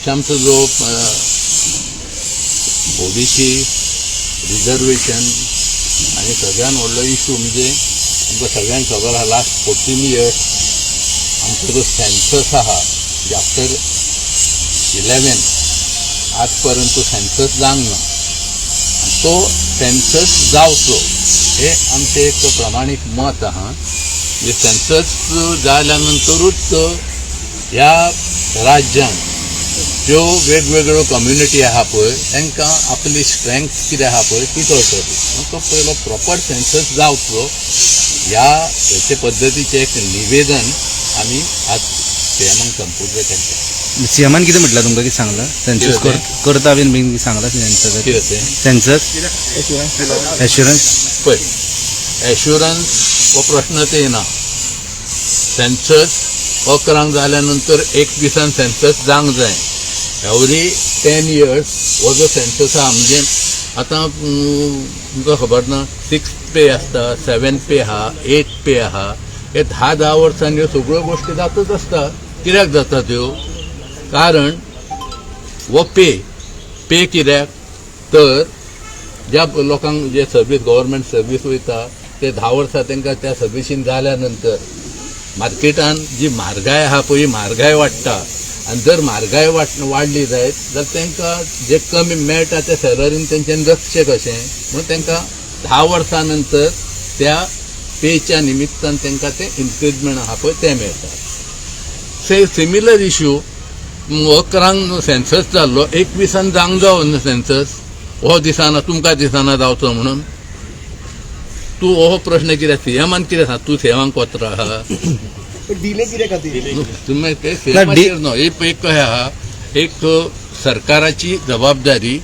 आमचो जो OBC reservation आनी सगळ्यान व्हडलो इशू म्हणजे आमकां सगळ्यांक खबर आहा, लास्ट 14 इयर्स आमचो जो सेन्सस आहा, म्हणजे आफ्टर 11 आज पर्यंत तो सेन्सस जावंक ना. आनी तो सेन्सस जावचो हे आमचें एक प्रमाणीक मत आहा. म्हणजे सेन्सस जाल्या नंतरूच ह्या राज्यान ज्यो वेगवेगळ्यो कम्युनिटी आहा पळय, तांकां आपली स्ट्रेंथ कितें आहा पळय ती कळटली. म्हणून तो पयलो प्रॉपर सेन्सस जावचो ह्या हेचे पद्दतीचें एक निवेदन आमी आज सीएमाक संपूर्ण केलें. सीएमान कितें म्हटलें तुमकां? कितें सांगलां? सेन्सस कितें? करता बीन सांगलां सेन्सस? कितें तें? Census assurance. पळय, एश्युरन्स हो प्रश्नच येना. सेन्सस 11क जाल्या नंतर एक दिसान सेन्सस जावंक जाय. एवरी 10 इयर्स हो जो सेन्सस आहा, म्हणजे आतां तुमकां खबर ना, सिक्स पे आसता, सेवन पे आहा, एट पे आहा. हे 10 10 वर्सांनी ह्यो सगळ्यो गोश्टी जातच आसता. कित्याक जाता त्यो? कारण हो पे पे कित्याक तर ज्या लोकांक जे सर्वीस, गव्हर्मेंट सर्वीस वयता, ते 10 वर्सां तांकां त्या सर्विसीन जाल्या नंतर मार्केटान जी म्हारगाय आहा पळय, ही म्हारगाय वाडटा. आनी जर म्हारगाय वाडली जायत जाल्यार तांकां जे कमी मेळटा त्या सॅलरीन तेंच्यानी जगचें कशें? म्हणून तांकां 10 वर्सां नंतर त्या पेच्या निमित्तान तांकां तें इन्क्रिजमेंट आहा पळय तें मेळटा. से सिमिलर इशू, 11क सेन्सस जाल्लो, 21न जावंक जावो न्हू सेन्सस. हो दिसाना, तुमकां दिसाना जावचो म्हणून तूं हो प्रश्न कित्याक सीएमान कितें सांग? तूं सीएमाक पत्र आहा. डिले कित्या खातीर? तुमी ते सीएमाचेर न्हू. एक एक कशें आहा, एक सरकाराची जबाबदारी,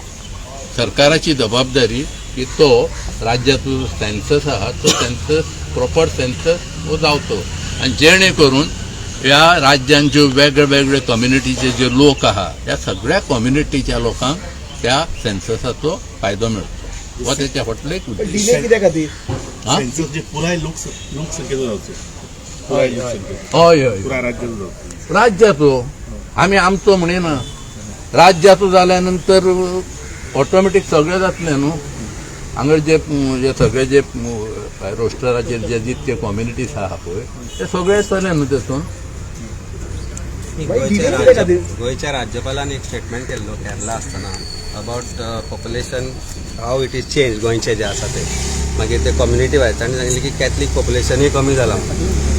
सरकाराची जबाबदारी की तो राज्याचो सेन्सस आहा तो सेन्सस, प्रॉपर सेन्सस हो जावचो आनी जेणे करून ह्या राज्यान ज्यो वेगळे वेगळे कम्युनिटीचे जे लोक आहा, ह्या सगळ्या कम्युनिटीच्या लोकांक त्या सेन्ससाचो फायदो मेळचो, हो तेच्या फाटलो एक उद्देश. डिले कित्या खातीर? हा? सेन्सस जे पुराय लोकसंख्येचो जावचो, पुराय लोकसंख्येचो. हय. पुराय राज्याचो जावचो. राज्याचो, आमी आमचो म्हणिना. राज्याचो जाल्या नंतर ऑटोमॅटीक सगळें जातलें न्हू. हांगा जे जे सगळे जे रोस्टराचेर जे जितके कम्युनिटीज आहा पळय, ते सगळे येतले न्हू तेतून. डिले कित्या खातीर? गोंयच्या राज्यपालान एक स्टेटमेंट केल्लो केरला आसतना about population, how it is change गोंयचे जे आसा ते. मागीर ते कम्युनिटी वायज ताणें सांगलें की कॅथलीक पॉप्युलेशनूय कमी जाला.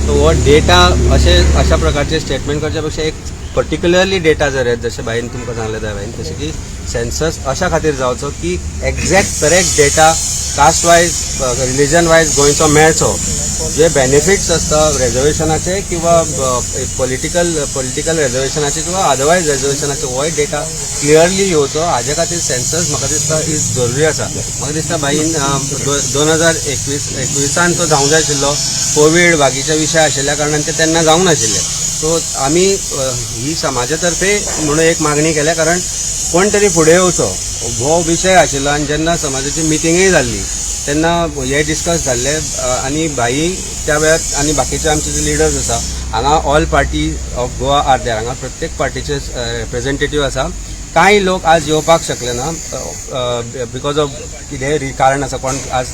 सो हो डेटा अशे अशा प्रकारचे स्टेटमेंट करच्या पेक्षा एक पर्टिक्युलरली डेटा जर येत, जशें भाईन तुमकां सांगलें त्या भाईन तशें की सेन्सस अशा खातीर जावचो की exact correct data caste wise, religion wise गोंयचो मेळचो. जे बेनिफिट्स आसता रेजर्वेशनाचे किंवा पॉलिटिकल रेजर्वेशनाचे किंवा अदरवायज रेजर्वेशनाचे, होय डेटा क्लियरली येवचो. हाजे खातीर सेन्सस म्हाका दिसता is जरुरी आसा. म्हाका दिसता भाईन 2021 21न तो जावंक जाय आशिल्लो. कोवीड बाकीचे विशय आशिल्ल्या कारणान ते तेन्ना जावंक नाशिल्ले. सो आमी ही समाजा तर्फे म्हणून एक मागणी केल्या, कारण कोण तरी फुडें येवचो हो विशय आशिल्लो. आनी जेन्ना समाजाची मिटींगय जाल्ली तेन्ना हे डिस्कस जाल्ले आनी भाई त्या वेळार आनी बाकीचे आमचे जे लिडर्स आसा हांगा, all party of Goa are there. हांगा प्रत्येक पार्टीचे रिप्रेझेंटेटीव आसा. कांय लोक आज येवपाक शकले ना because of कितेंय कारण आसा. कोण आज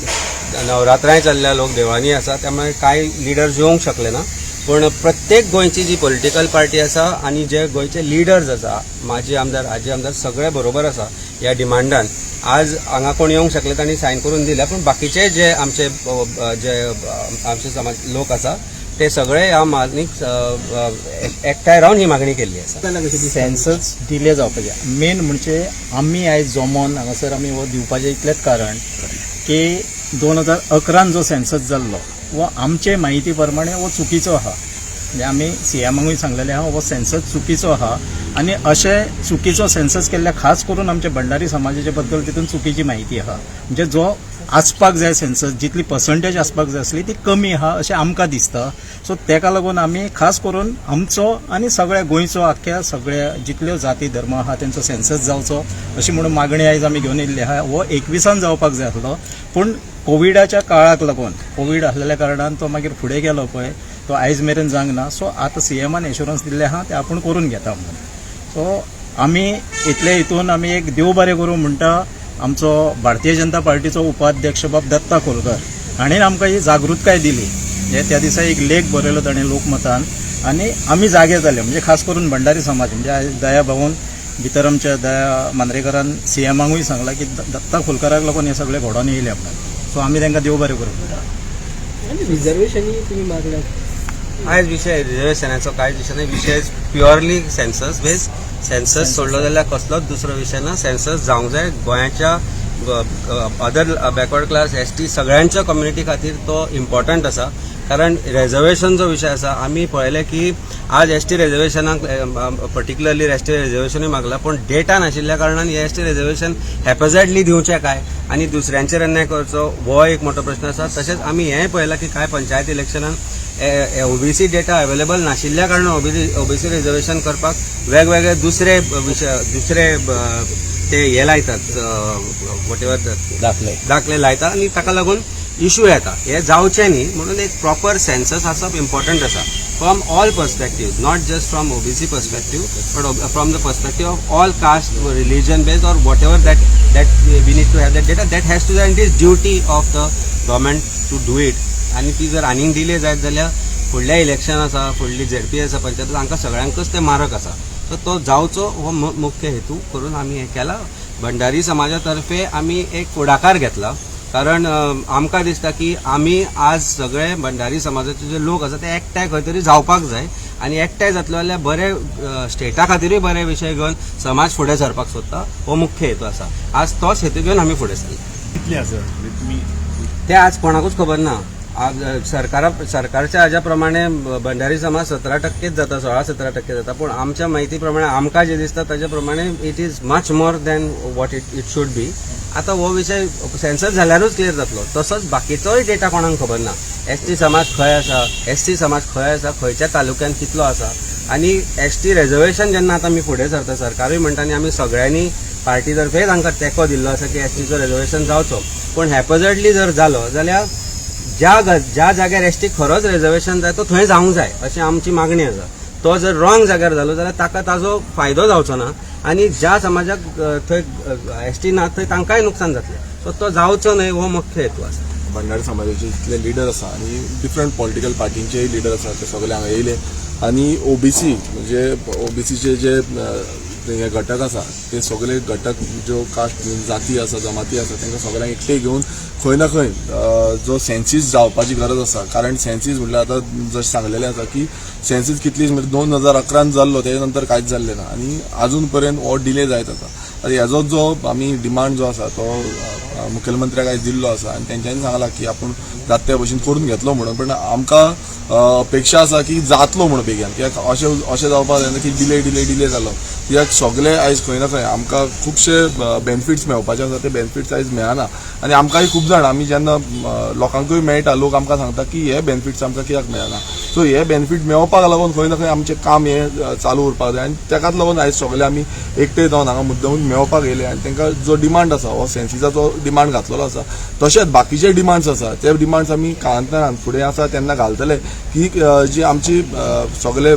नवरात्रांय चल्ल्या, लोक देवळांनी आसा, त्यामुळे कांय लिडर्स येवंक शकले ना. पूण प्रत्येक गोंयची जी पॉलिटिकल पार्टी आसा आनी जे गोंयचे लिडर्स आसा, माजी आमदार, आजी आमदार, सगळे बरोबर आसा ह्या डिमांडान. आज हांगा कोण येवंक शकले तांणी सायन करून दिल्या, पूण बाकीचे जे आमचे जे आमचे समाज लोक आसा ते सगळे ह्या मागणीक एकठांय रावन ही मागणी केल्ली आसा. सेन्सस डिले जावपाचें मेन म्हणजे आमी आयज जमोन हांगासर आमी हो दिवपाचें इतलेंच कारण की 2011न जो सेन्सस जाल्लो हो आमचे म्हायती प्रमाणे हो चुकीचो आहा. म्हणजे आमी सीएमाकूय सांगलेलें आहा, हो सेन्सस चुकीचो आहा आनी अशें चुकीचो सेन्सस केल्ल्या, खास करून आमच्या भंडारी समाजाचे बद्दल तितून चुकीची म्हायती आहा. म्हणजे जो आसपाक जाय सेन्सस, जितली पर्संटेज आसपाक जाय आसली ती कमी आहा अशें आमकां दिसता. सो तेका लागून आमी खास करून आमचो आनी सगळ्या गोंयचो, आख्ख्या सगळ्या जितल्यो जाती धर्म आहा तेंचो सेन्सस जावचो अशी म्हणून मागणी आयज आमी घेवन येयल्ली आहा. हो 21न जावपाक जाय आसलो, पूण कोविडाच्या काळाक लागून, कोवीड आसलेल्या कारणान तो मागीर फुडें गेलो पळय. तो आयज मेरेन जावंक ना. सो आतां सीएमान एश्युरन्स दिल्लें आहा तें आपूण करून घेता म्हणून. सो आमी इतले हितून आमी एक देव बरें करूं म्हणटा, आमचो भारतीय जनता पार्टीचो उपाध्यक्ष बाब दत्ता खोलकर हाणें आमकां ही जागृतकाय दिली. हे त्या दिसा एक लेख बरयलो ताणें लोकमतान आनी आमी जागे जाले. म्हणजे खास करून भंडारी समाज, म्हणजे आयज दया भाऊन भितर आमच्या दया मांद्रेकरान सीएमाकूय सांगलां की दत्ता खोलकराक लागून हें सगळें घडोवन येयलें म्हणून. सो आमी तांकां देव बरें करूं म्हणटा. रिजर्वेशनूय तुमी मागल्या. आयज विशय रिजर्वेशनाचो कांयच विशय ना. विशय प्युअरली सेन्सस बेज. सेन्सस सोडलो जाल्यार कसलोच दुसरो विशय ना. सेन्सस जावंक जाय. गोंयाच्या other backward class, ST सगळ्यांच्या कम्युनिटी खातीर तो इम्पॉर्टंट आसा. कारण रेजर्वेशन जो विशय आसा, आमी पळयलें की आज एसटी रेजर्वेशनाक पर्टिक्युलरली एसटी रेजर्वेशनूय मागला, पूण डेटा नाशिल्ल्या कारणान हे एसटी रेजर्वेशन हॅपेझार्डली दिवचें काय आनी दुसऱ्यांचेर अन्याय करचो हो एक मोठो प्रश्न आसा. तशेंच आमी हेंय पळयलां की कांय पंचायत इलेक्शनान ओबीसी डेटा अवेलेबल नाशिल्ल्या कारणान ओबीसी रिजर्वेशन करपाक वेगवेगळे दुसरे विशय, दुसरे ते हे लायतात, what ever दाखले. दाखले लायतात आनी ताका लागून इशू येता. हे जावचें न्ही म्हणून एक प्रॉपर सेन्सस आसप इम्पॉर्टंट आसा from all perspective, not just from OBC perspective but from the perspective of all caste, religion base or whatever, that we need to have that data. That has to, and is duty of the government to do it. आनी ती जर आनीक delay जायत जाल्यार फुडल्या election आसा, फुडली ZP आसा, पंचायत, हांकां सगळ्यांकच ते मारक आसा. सो तो जावचो हो मुख्य हेतू करून आमी हें केलां. भंडारी समाजा तर्फे आमी एक फुडाकार घेतला, कारण आमकां दिसता की आमी आज सगळे भंडारी समाजाचे जे लोक आसा ते एकठांय खंय तरी जावपाक जाय आनी एकठांय जातलो जाल्यार बरे स्टेटा खातीरूय बरे विशय घेवन समाज फुडें सरपाक सोदता. हो मुख्य हेतू आसा. आज तोच हेतू घेवन आमी फुडें सरले. कितले आसा म्हणजे तुमी? ते आज कोणाकूच खबर ना. आज सरकारच्या हाज्या प्रमाणे भंडारी समाज 17%च जाता, 16-17% जाता, पूण आमच्या म्हायती प्रमाणे, आमकां जें दिसता ताच्या प्रमाणे it is much more than what it should be. आतां हो विशय सेन्सस जाल्यारूच क्लियर जातलो. तसोच बाकीचोय डेटा कोणाक खबर ना. एसटी समाज खंय आसा, एससी समाज खंय आसा, खंयच्या तालुक्यान कितलो आसा. आनी एसटी रेजर्वेशन जेन्ना आतां आमी फुडें सरता, सरकारूय म्हणटा आनी आमी सगळ्यांनी पार्टी तर्फे तांकां तेंको दिल्लो आसा की एसटीचो रेजर्वेशन जावचो, पूण हॅपझर्डली जर जालो जाल्यार ज्या जाग्यार एसटी खरोच रेजर्वेशन जाय तो थंय जावंक जाय अशी आमची मागणी आसा. तो जर रॉंग जाग्यार जालो जाल्यार ताका ताजो फायदो जावचो ना आनी ज्या समाजाक थंय एसटी ना थंय तांकांय नुकसान जातलें. सो तो जावचो न्हय हो मुख्य हेतू आसा. भंडारी समाजाचे जितले लिडर आसा आनी डिफरंट पॉलिटिकल पार्टींचेय लिडर आसा ते सगळे हांगा येयले आनी ओबीसी, म्हणजे ओबीसीचे जे हे घटक आसा ते सगळे घटक, ज्यो कास्ट जाती आसा, जमाती आसा, तांकां सगळ्यांक एकठांय घेवन खंय ना खंय जो सेन्सीस जावपाची गरज आसा. कारण सेन्सीस म्हटल्यार आतां जशें सांगलेलें आसा की सेन्सीस कितली म्हणजे 2011 जाल्लो, तेजे नंतर कांयच जाल्लें ना आनी आजून पर्यंत हो डिले जायत आसा. आतां हेजो जो आमी डिमांड जो आसा तो मुखेलमंत्र्याक आयज दिल्लो आसा आनी तेंच्यांनी सांगलां की आपूण जाता त्या भशेन करून घेतलो म्हणून, पण आमकां अपेक्षा आसा की जातलो म्हणून बेगीन. कित्याक अशें अशें जावपाक जायना की डिले डिले डिले जालो, कित्याक सगळे आयज खंय ना खंय आमकां खुबशे बेनिफिट्स मेळपाचे आसा, ते बेनिफिट्स आयज मेळना. आनी आमकांय खूब जाण आमी जेन्ना लोकांकूय मेळटा, लोक आमकां सांगता की हे बेनिफिट्स आमकां कित्याक मेळना. सो हे बेनिफीट मेळोवपाक लागून खंय ना खंय आमचें काम हें चालू उरपाक जाय आनी ताकाच लागून आयज सगळे आमी एकठांय जावन हांगा मुद्दमून मेळोवपाक येयले आनी तांकां जो डिमांड आसा हो सेन्सिसाचो डिमांड घातलेलो आसा. तशेंच बाकीचे डिमांड्स आसा ते डिमांड्स आमी काळांतरान फुडें आसा तेन्ना घालतले की जी आमची सगळे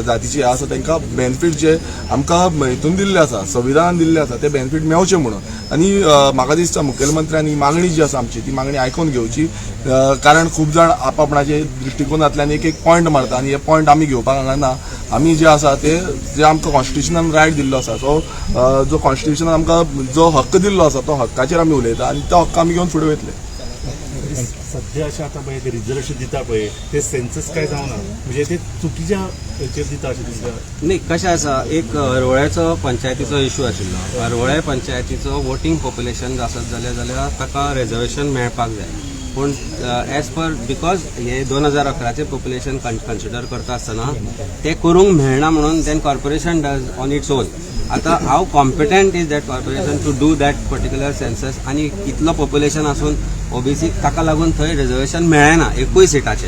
जातीची आसा तांकां बेनिफीट जे आमकां हितून दिल्ले आसा, संविधानान दिल्ले आसा, ते बेनिफीट मेळचे म्हणून. आनी म्हाका दिसता मुखेलमंत्र्यांनी मागणी जी आसा आमची ती मागणी आयकून घेवची, कारण खूब जाण आपआपणाचे दृश्टिकोनांतल्यान एक एक पॉयंट मारता आनी हे पॉयंट आमी घेवपाक हांगा ना. आमी जे आसा ते जे आमकां कॉन्स्टिट्युशनान रायट दिल्लो आसा, सो जो कॉन्स्टिट्युशनान आमकां जो हक्क दिल्लो आसा तो हक्काचेर आमी उलयता आनी तो हक्क आमी घेवन फुडें वयतले. सद्या अशें आतां पळय ते रिजर्वेशन दिता पळय ते सेन्सस काय जावना, म्हणजे ते चुकीच्या हेचेर दिता अशें दिसता. न्ही, कशें आसा, एक हरवळ्याचो पंचायतीचो इशू आशिल्लो. हरवळे पंचायतीचो वोटींग पॉप्युलेशन आसत जाल्यार ताका रेजर्वेशन मेळपाक जाय, पूण एज पर because हे 2011चें पॉप्युलेशन कन्सिडर करता आसतना ते करूंक मेळना म्हणून then corporation does on its own. आतां how competent is that corporation to do that particular census आनी कितलो पॉप्युलेशन आसून ओबीसी ताका लागून थंय रिजर्वेशन मेळना एकूय सिटाचें.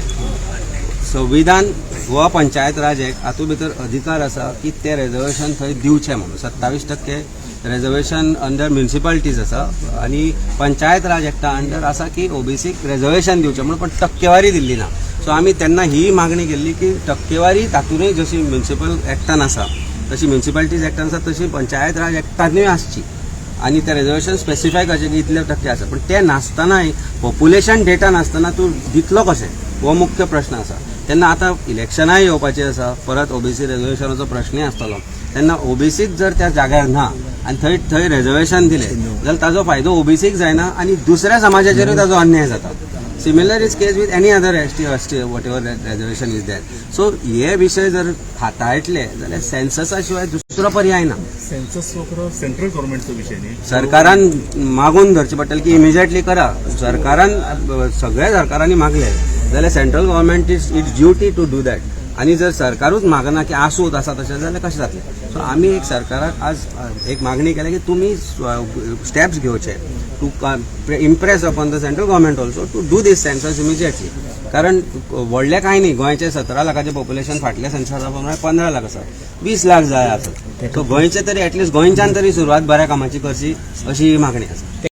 संविधान गोवा पंचायत राज एक्ट हातूंत भितर अधिकार आसा की ते रेजर्वेशन थंय दिवचें म्हणून. 27% रेजर्वेशन अंडर म्युनिसिपालिटीज आसा आनी पंचायत राज एक्टा अंडर आसा की ओबीसीक रेजर्वेशन दिवचें म्हणून, पण टक्केवारी दिल्ली ना. सो आमी तेन्ना ही मागणी केल्ली की टक्केवारी तातूंतय जशी म्युनिसिपल एक्टान आसा तशी म्युनिसिपालिटीज एक्टान आसा तशी पंचायत राज एक्टानूय आसची आनी ते रेजर्वेशन स्पेसिफाय करचें की इतले टक्के आसा. पण ते नासतनाय, पॉप्युलेशन डेटा नासतना तूं दितलो कशें हो मुख्य प्रश्न आसा. तेन्ना आतां इलेक्शनाय येवपाची आसा, परत ओबीसी रेजर्वेशनाचो प्रश्नय आसतलो. तेन्ना ओबीसीक जर त्या जाग्यार ना आनी थंय थंय रेजर्वेशन दिलें जाल्यार ताजो फायदो ओबीसीक जायना आनी दुसऱ्या समाजाचेरूय ताजो अन्याय जाता. Similar is case with any other ST, ST, whatever reservation is there. So हे विशय जर हाताळटले जाल्यार सेन्ससा शिवाय दुसरो पर्याय ना. सेन्सस हो खरो सेंट्रल गव्हर्मेंटचो विशय न्ही. सरकारान मागून धरचें पडटलें की इमिजिएटली करा. सरकारान, सगळ्या सरकारांनी मागले जाल्यार central government is its duty to do that. आनी जर सरकारूच मागना की आसूं आसा तशें जाल्यार कशें जातलें? सो आमी एक सरकाराक आज एक मागणी केल्या की तुमी स्टेप्स घेवचे to impress upon the central government also to do this census immediately. कारण व्हडलें कांय न्ही, गोंयचें 17 लाखाचें पॉप्युलेशन फाटल्या सेन्ससा प्रमाणे 15 लाख आसा, 20 लाख जाय आसत. सो गोंयचे तरी, एटलिस्ट गोंयच्यान तरी सुरवात बऱ्या कामाची करची अशी ही मागणी आसा.